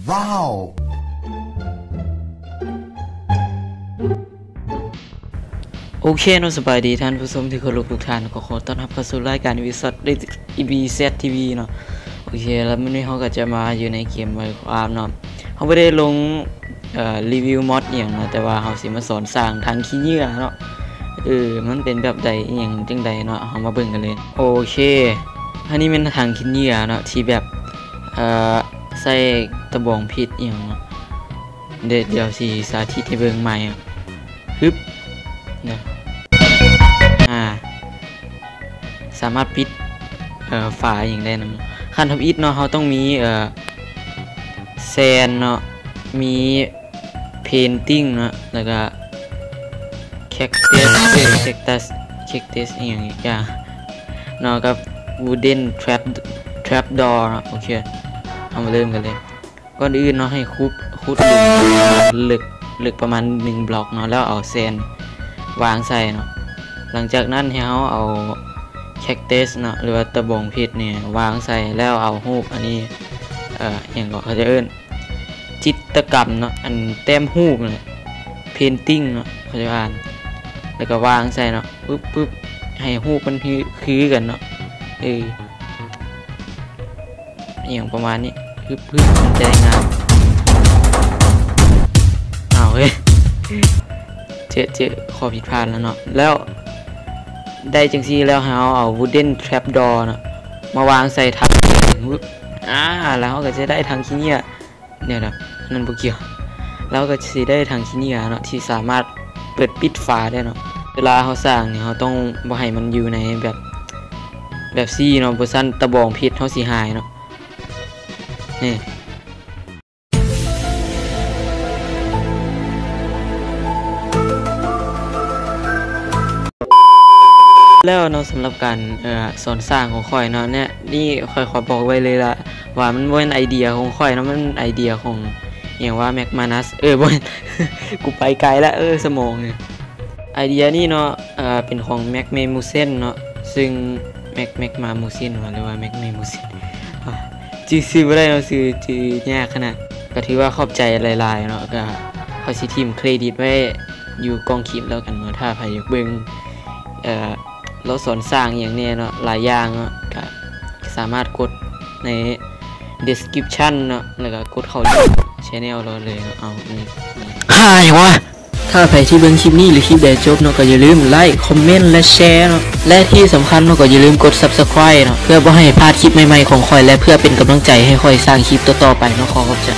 ວ້າວ ໂອເຄເນາະ ສະບາຍດີທ່ານຜູ້ຊົມທີ່ເຄົາລົບທຸກທ່ານ ກໍຂໍຕ້ອນຮັບເຂົ້າສູ່ລາຍການ EBZ ເອີ EBZ ທີວີ ເນາະ. ໂອເຄ ແລ້ວມື້ນີ້ເຮົາກໍຈະມາຢູ່ໃນເກມ Minecraft ເນາະ. ເຮົາບໍ່ໄດ້ລົງ ເອີ ຣີວິວມອດອີ່ຫຍັງເນາະ ແຕ່ວ່າເຮົາຊິມາສອນສ້າງຖັງຂີ້ເຫຍື້ອເນາະ. ເອີ ມັນເປັນແບບໃດ ອີ່ຫຍັງຈັ່ງໃດເນາະ ເຮົາມາເບິ່ງກັນເລີຍ. ໂອເຄ ອັນນີ້ແມ່ນຖັງຂີ້ເຫຍື້ອເນາະ ທີ່ແບບ ເອີ ໃສ່ຕະບອງພິດອີ່ຫຍັງເນາະ. ດ- ດ- ດຽວຊິສາທິດໃຫ້ເບິ່ງໃໝ່. ຮຶບ ນະ ອ່າ ສາມາດປິດ ເອີ ຝາອີ່ຫຍັງໄດ້ນຳ. ຂັ້ນທຳອິດເນາະ ເຮົາຕ້ອງມີ ເອີ ແຊນເນາະ ມີ ເພນຕິງເນາະ ແລ້ວກະ ແຄັກຕັສ ເອີ ແຄັກຕັສ ແຄັກຕັສອີ່ຫຍັງອີກຢ່າງເນາະ ກັບ wooden trap trap door ເນາະ. ໂອເຄ ເຮົາມາເລີ່ມກັນເລີຍ. ກ່ອນອື່ນເນາະ ໃຫ້ຂຸດ ຂຸດຫຼຸມເລິກ ເລິກປະມານໜຶ່ງບລັອກເນາະ ແລ້ວເອົາແຊນວາງໃສ່ເນາະ. ຫຼັງຈາກນັ້ນໃຫ້ເຮົາເອົາແຄັກຕັສເນາະ ຫຼືວ່າຕະບອງພິດນີ້ວາງໃສ່ ແລ້ວເອົາຮູບອັນນີ້ ເອີ ຫຍັງເກາະ ເຂົາຈະເອີ້ນ ຈິດຕະກຳເນາະ ອັນແຕ້ມຮູບນັ້ນແຫຼະ ເພນຕິງເນາະ ເຂົາຈະອ່ານ ແລ້ວກໍວາງໃສ່ເນາະ ປຶບ ປຶບ ໃຫ້ຮູບມັນຄື ຄືກັນເນາະ ເອີ ອີ່ຫຍັງປະມານນີ້ ປຶບ ປຶບ ມັນຈະໄດ້ງາມ. ອ້າວ ເຮີ້ຍ ເຈະ ເຈະ ຂໍ້ຜິດພາດແລ້ວເນາະ. ແລ້ວໄດ້ຈັ່ງຊີ້ແລ້ວ ເຮົາເອົາ wooden trap door ເນາະ ມາວາງໃສ່ຖັງ ປຶບ ອາ ແລ້ວເຮົາກໍຈະໄດ້ຖັງຂີ້ເຫຍື້ອ ດຽວໆ ອັນນັ້ນບໍ່ກ່ຽວ. ລາວກໍຊິໄດ້ຖັງຂີ້ເຫຍື້ອເນາະ ທີ່ສາມາດເປີດປິດຝາໄດ້ເນາະ. ເວລາເຮົາສ້າງນີ້ ເຮົາຕ້ອງບໍ່ໃຫ້ມັນຢູ່ໃນແບບ ແບບຊີ້ເນາະ ບໍ່ຊັ້ນຕະບອງພິດເຮົາຊິຫາຍເນາະ. ນີ້ ແລ້ວເນາະ ສຳລັບການ ເອີ ສອນສ້າງຂອງຂ້ອຍເນາະ ແນະ ນີ້ຂ້ອຍຂໍບອກໄວ້ເລີຍລະ ວ່າມັນບໍ່ແມ່ນໄອເດຍຂອງຂ້ອຍເນາະ ມັນໄອເດຍຂອງ ອີ່ຫຍັງວ່າ ແມັກມານັສ ເອີ ບໍ່ແມ່ນ ກູໄປໄກລະ ເອີ ສະໝອງນີ້. ໄອເດຍນີ້ເນາະ ເອີ ເປັນຂອງ ແມັກເມມູເຊັນ ເນາະ ຊຶ່ງ ແມັກ ແມັກມາມູເຊັນ ຫວາ ຫຼືວ່າ ແມັກເມມູເຊັນ ຈື່ຊື່ບໍ່ໄດ້ເນາະ ຊື່ ຊື່ຍາກຂະໜາດ. ກໍຖືວ່າຂອບໃຈຫຼາຍໆເນາະ ກໍຂ້ອຍຊິຖິ້ມເຄຣດິດໄວ້ຢູ່ກ່ອງຄລິບແລ້ວກັນເນາະ ຖ້າໃຜຢາກເບິ່ງ ເອີ ລາວສອນສ້າງອີ່ຫຍັງແດ່ເນາະ ຫຼາຍຢ່າງເນາະ ກະສາມາດກົດໃນ description ເນາະ ແລ້ວກະກົດເຂົ້າ channel ລາວເລີຍເນາະ. ເອົາ ນີ້ ຫາຫຍັງວະ? ຖ້າໃຜທີ່ເບິ່ງຄລິບນີ້ ຫຼື ຄລິບໃດຈົບເນາະ ກໍຢ່າລືມ like comment ແລະ share ເນາະ ແລະ ທີ່ສຳຄັນເນາະ ກໍຢ່າລືມກົດ subscribe ເນາະ ເພື່ອບໍ່ໃຫ້ພາດຄລິບໃໝ່ໆຂອງຂ້ອຍ ແລະ ເພື່ອເປັນກຳລັງໃຈໃຫ້ຂ້ອຍສ້າງຄລິບຕໍ່ໆໄປເນາະ. ຂໍຂອບໃຈ.